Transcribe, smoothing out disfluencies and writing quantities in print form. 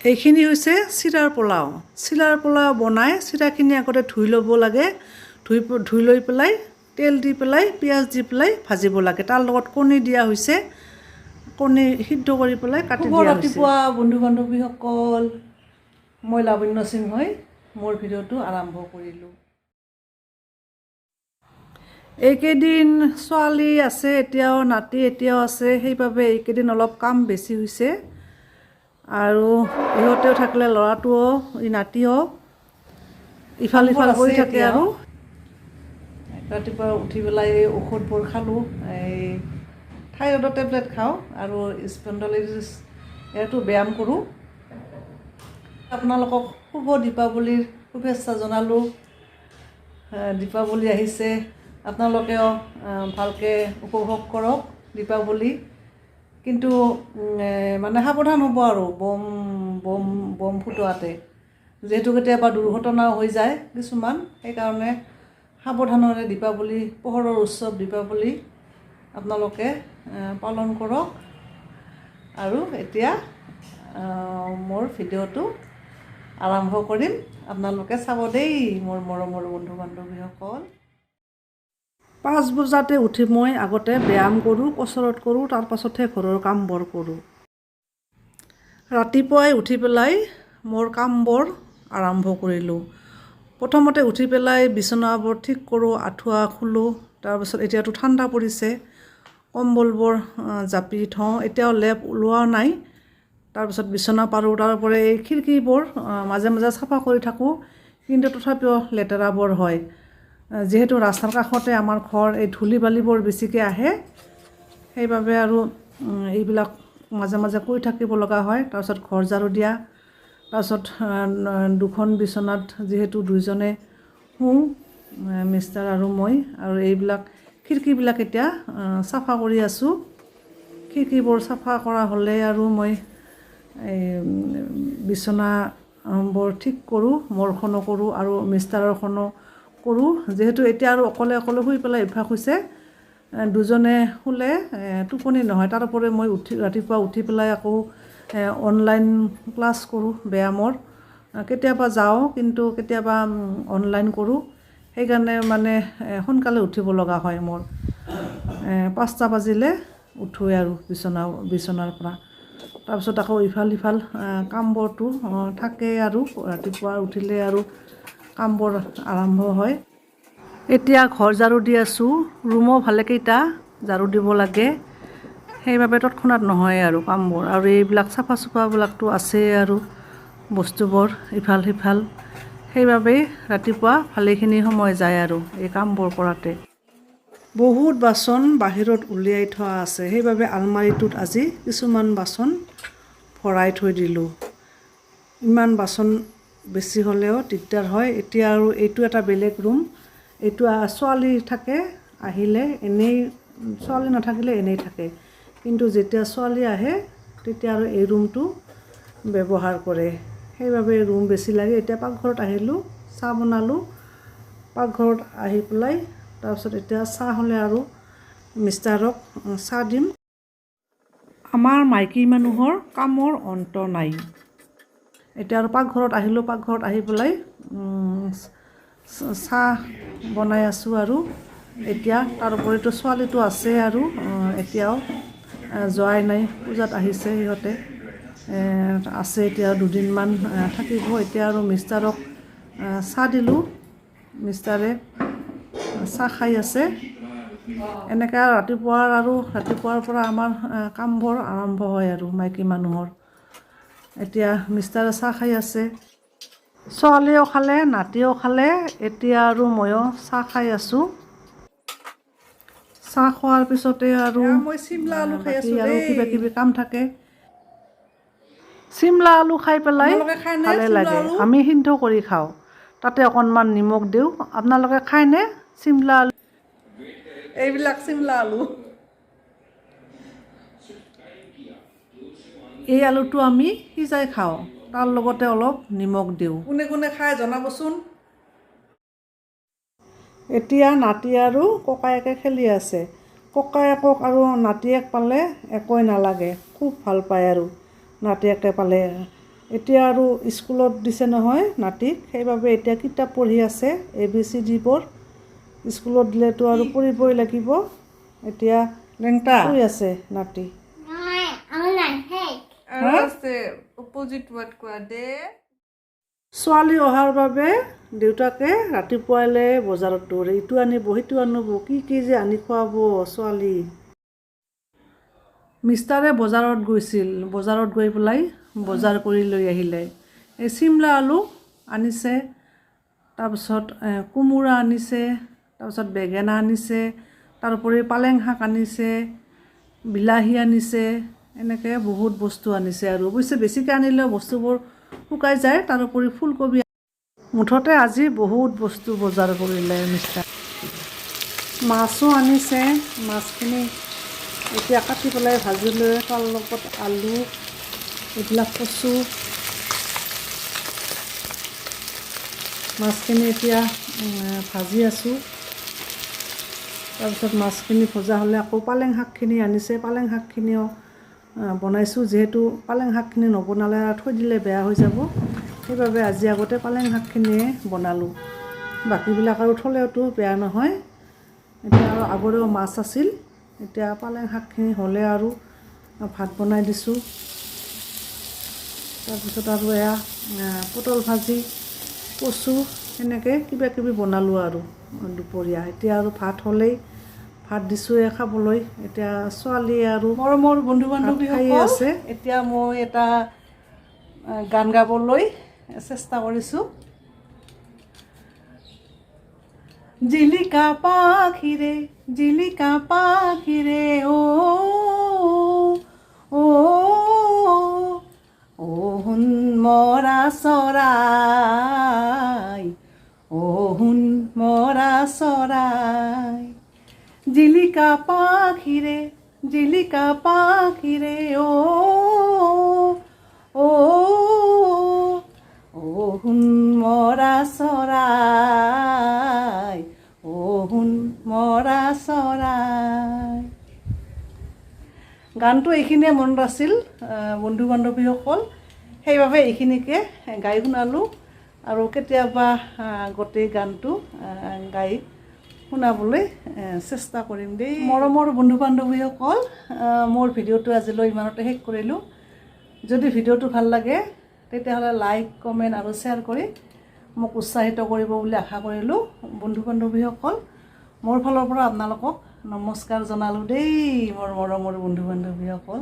এইখিনি হৈছে চিৰাৰ পোলাও। চিৰাৰ পোলাও বনাই চিৰাখিনি আগতে ধুই ল'ব লাগে। ধুই ধুই লৈ পেলাই তেল দি পেলাই, পিঁয়াজ দি পেলাই ভাজিব লাগে। তাৰ লগত কণী দিয়া হৈছে। কণী সিদ্ধ কৰি পেলাই কাটি শুভ দিয়া হৈছে। ৰাতিপুৱা বন্ধু বান্ধৱীসকল, মই লাৱণ্য সিংহই মোৰ ভিডিঅ'টো আৰম্ভ কৰিলোঁ। এইকেইদিন ছোৱালী আছে এতিয়াও, নাতি এতিয়াও আছে, সেইবাবে এইকেইদিন অলপ কাম বেছি হৈছে। আৰু ইহঁতেও থাকিলে, ল'ৰাটোও, এই নাতিও ইফাল কামবোৰ সিফাল কৰি আছে থাকে। এতিয়াও। আৰু ৰাতিপুৱা উঠি পেলাই এই ঔষধবোৰ খালোঁ। এই থাইৰইডৰ টেবলেট খাওঁ আৰু স্পণ্ডলাইটিছ ইয়াতো ব্যায়াম কৰোঁ। আপোনালোকক শুভ দীপাৱলীৰ শুভেচ্ছা জনালোঁ। দীপাৱলী আহিছে, আপোনালোকেও ভালকৈ উপভোগ কৰক দীপাৱলী। কিন্তু মানে সাৱধান হ'ব আৰু বম বম বম ফুটোৱাতে, যিহেতু কেতিয়াবা দুৰ্ঘটনাও হৈ যায় কিছুমান। সেইকাৰণে সাৱধানেৰে দীপাৱলী, পোহৰৰ উৎসৱ দীপাৱলী আপোনালোকে পালন কৰক। আৰু এতিয়া মোৰ ভিডিঅ'টো আৰম্ভ কৰিম। আপোনালোকে চাব দেই, মোৰ মৰমৰ বন্ধু বান্ধৱীসকল। 5 বজাতে উঠি মই আগতে ব্যায়াম কৰোঁ, কচৰত কৰোঁ, তাৰপাছতহে ঘৰৰ কামবোৰ কৰোঁ। ৰাতিপুৱাই উঠি পেলাই মোৰ কামবোৰ আৰম্ভ কৰিলোঁ। প্ৰথমতে উঠি পেলাই বিচনাবোৰ ঠিক কৰোঁ, আঁঠুৱা খোলোঁ। তাৰপাছত এতিয়াতো ঠাণ্ডা পৰিছে, কম্বলবোৰ জাপি থওঁ। এতিয়াও লেপ ওলোৱা নাই। তাৰপিছত বিচনা পাৰোঁ। তাৰোপৰি এই খিৰিকীবোৰ মাজে মাজে চাফা কৰি থাকোঁ, কিন্তু তথাপিও লেতেৰাবোৰ হয়। যিহেতু ৰাস্তাৰ কাষতে আমাৰ ঘৰ, এই ধূলি বালিবোৰ বেছিকৈ আহে, সেইবাবে আৰু এইবিলাক মাজে মাজে কৰি থাকিব লগা হয়। তাৰপিছত ঘৰ ঝাৰু দিয়া, তাৰপিছত দুখন বিচনাত যিহেতু দুইজনে শুওঁ, মিষ্টাৰ আৰু মই। আৰু এইবিলাক খিৰিকীবিলাক এতিয়া চাফা কৰি আছোঁ। খিৰিকীবোৰ চাফা কৰা হ'লে আৰু মই এই বিচনাবোৰ ঠিক কৰোঁ। মোৰখনো কৰোঁ আৰু মিষ্টাৰৰখনো কৰোঁ। যিহেতু এতিয়া আৰু অকলে অকলে শুই পেলাই অভ্যাস হৈছে, দুজনে শুলে টোপনি নহয়। তাৰোপৰি মই উঠি ৰাতিপুৱা উঠি পেলাই আকৌ অনলাইন ক্লাছ কৰোঁ ব্যায়ামৰ। কেতিয়াবা যাওঁ, কিন্তু কেতিয়াবা অনলাইন কৰোঁ। সেইকাৰণে মানে সোনকালে উঠিব লগা হয় মোৰ। 5টা বাজিলে উঠোঁ আৰু বিচনাৰ পৰা। তাৰপিছত আকৌ ইফাল সিফাল কামবোৰতো থাকেই আৰু ৰাতিপুৱা উঠিলে আৰু কামবোৰ আৰম্ভ হয়। এতিয়া ঘৰ ঝাৰু দি আছোঁ। ৰুমো ভালেকেইটা ঝাৰু দিব লাগে, সেইবাবে তৎক্ষণাত নহয় আৰু কামবোৰ। আৰু এইবিলাক চাফা চুফাবিলাকতো আছেই আৰু বস্তুবোৰ ইফাল সিফাল। সেইবাবেই ৰাতিপুৱা ভালেখিনি সময় যায় আৰু এই কামবোৰ কৰাতে। বহুত বাচন বাহিৰত উলিয়াই থোৱা আছে, সেইবাবে আলমাৰিটোত আজি কিছুমান বাচন ভৰাই থৈ দিলোঁ। ইমান বাচন বেছি হ'লেও দিগদাৰ হয়। এতিয়া আৰু এইটো এটা বেলেগ ৰুম। এইটো ছোৱালী থাকে আহিলে এনেই, ছোৱালী নাথাকিলে এনেই থাকে। কিন্তু যেতিয়া ছোৱালী আহে, তেতিয়া আৰু এই ৰুমটো ব্যৱহাৰ কৰে। সেইবাবে ৰুম বেছি লাগে। এতিয়া পাকঘৰত আহিলোঁ, চাহ বনালোঁ। পাকঘৰত আহি পেলাই তাৰপিছত এতিয়া চাহ হ'লে আৰু মিষ্টাৰক চাহ দিম। আমাৰ মাইকী মানুহৰ কামৰ অন্ত নাই। এতিয়া আৰু পাকঘৰত আহিলোঁ। পাকঘৰত আহি পেলাই চাহ বনাই আছোঁ। আৰু এতিয়া তাৰ উপৰিতো ছোৱালীটো আছে আৰু এতিয়াও যোৱাই নাই। পূজাত আহিছে সিহঁতে, আছে এতিয়া, দুদিনমান থাকিব। এতিয়া আৰু মিষ্টাৰক চাহ দিলোঁ। মিষ্টাৰে চাহ খাই আছে। এনেকৈ ৰাতিপুৱাৰ পৰা আমাৰ কামবোৰ আৰম্ভ হয় আৰু মাইকী মানুহৰ। এতিয়া মিষ্টাৰে চাহ খাই আছে, ছোৱালীয়েও খালে, নাতিও খালে। এতিয়া আৰু ময়ো চাহ খাই আছোঁ। চাহ খোৱাৰ পিছতে আৰু এয়া মই চিমলা আলু খাই বাকী আছোঁ আৰু দেই। কিবা কিবি কাম থাকে। চিমলা আলু খাই পেলাই আপোনালোকে খায়নে ভালে চিমলা লাগে। আলু? আমি সিদ্ধ কৰি খাওঁ, তাতে অকণমান নিমখ দিওঁ। আপোনালোকে খায়নে চিমলা আলু? এইবিলাক চিমলা আলু। এই আলুটো আমি সিজাই খাওঁ, তাৰ লগতে অলপ নিমখ দিওঁ। কোনে কোনে খায় জনাবচোন। এতিয়া নাতি আৰু ককায়েকে খেলি আছে। ককায়েকক আৰু নাতিয়েক পালে একোৱে নালাগে, খুব ভাল পায় আৰু নাতিয়েকে পালে। এতিয়া আৰু স্কুলত দিছে নহয় নাতিক, সেইবাবে এতিয়া কিতাপ পঢ়ি আছে, এ বি চি ডিবোৰ। স্কুলত দিলেতো আৰু পঢ়িবই লাগিব। এতিয়া লেংটা। শুই আছে নাতি। আৰু আছে, অপজিট ৱৰ্ড কোৱা দে। ছোৱালী অহাৰ বাবে দেউতাকে ৰাতিপুৱাইলে বজাৰত দৌৰে, ইটো আনিব, সিটো আনিব, কি কি যে আনি খুৱাব ছোৱালী। মিষ্টাৰে বজাৰত গৈছিল। বজাৰত গৈ পেলাই বজাৰ কৰি লৈ আহিলে। এই চিমলা আলু আনিছে, তাৰপিছত কোমোৰা আনিছে, তাৰপিছত বেঙেনা আনিছে, তাৰোপৰি পালেং শাক আনিছে, বিলাহী আনিছে, এনেকৈ বহুত বস্তু আনিছে। আৰু অৱশ্যে বেছিকৈ আনিলেও বস্তুবোৰ শুকাই যায়। তাৰোপৰি ফুলকবি। মুঠতে আজি বহুত বস্তু বজাৰ কৰিলে মিষ্টাৰ। মাছো আনিছে। মাছখিনি এতিয়া কাটি পেলাই ভাজিলৈ, তাৰ লগত আলু, এইবিলাক কচু। মাছখিনি এতিয়া ভাজি আছোঁ। তাৰপিছত মাছখিনি ভজা হ'লে আকৌ পালেং শাকখিনি আনিছে, পালেং শাকখিনিও বনাইছোঁ। যিহেতু পালেং শাকখিনি নবনালে থৈ দিলে বেয়া হৈ যাব, সেইবাবে আজি আগতে পালেং শাকখিনিয়ে বনালোঁ। বাকীবিলাক আৰু থ'লেওতো বেয়া নহয়। এতিয়া আৰু আগৰেও মাছ আছিল। এতিয়া পালেং শাকখিনি হ'লে আৰু ভাত বনাই দিছোঁ। তাৰপিছত আৰু এয়া পটল ভাজি, কচু, সেনেকৈ কিবা কিবি বনালোঁ আৰু দুপৰীয়া। এতিয়া আৰু ভাত হ'লেই ভাত দিছোঁৱে খাবলৈ। এতিয়া ছোৱালীয়ে আৰু মৰমৰ বন্ধু ভাত খায়ে বান্ধৱীসকল, আছে। এতিয়া মই এটা গান গাবলৈ চেষ্টা কৰিছোঁ। জিলিকা পাখিৰে, জিলিকা পাখিৰে, অ অ অ সোণ মৰা চৰাই, অ সোণ মৰা চৰাই, জিলিকা পাখিৰে, জিলিকা পাখিৰে, অ অ অ সোণ মৰা চৰাই, অ সোণ মৰা চৰাই। গানটো এইখিনিয়ে মনত আছিল বন্ধু বান্ধৱীসকল, সেইবাবে এইখিনিকে গাই শুনালোঁ। আৰু কেতিয়াবা গোটেই গানটো গাই শুনাবলৈ চেষ্টা কৰিম দেই। মৰমৰ বন্ধু বান্ধৱীসকল, মোৰ ভিডিঅ'টো আজিলৈ ইমানতে শেষ কৰিলোঁ। যদি ভিডিঅ'টো ভাল লাগে, তেতিয়াহ'লে লাইক, কমেণ্ট আৰু শ্বেয়াৰ কৰি মোক উৎসাহিত কৰিব বুলি আশা কৰিলোঁ। বন্ধু বান্ধৱীসকল, মোৰ ফালৰ পৰা আপোনালোকক নমস্কাৰ জনালোঁ দেই, মোৰ মৰমৰ বন্ধু বান্ধৱীসকল।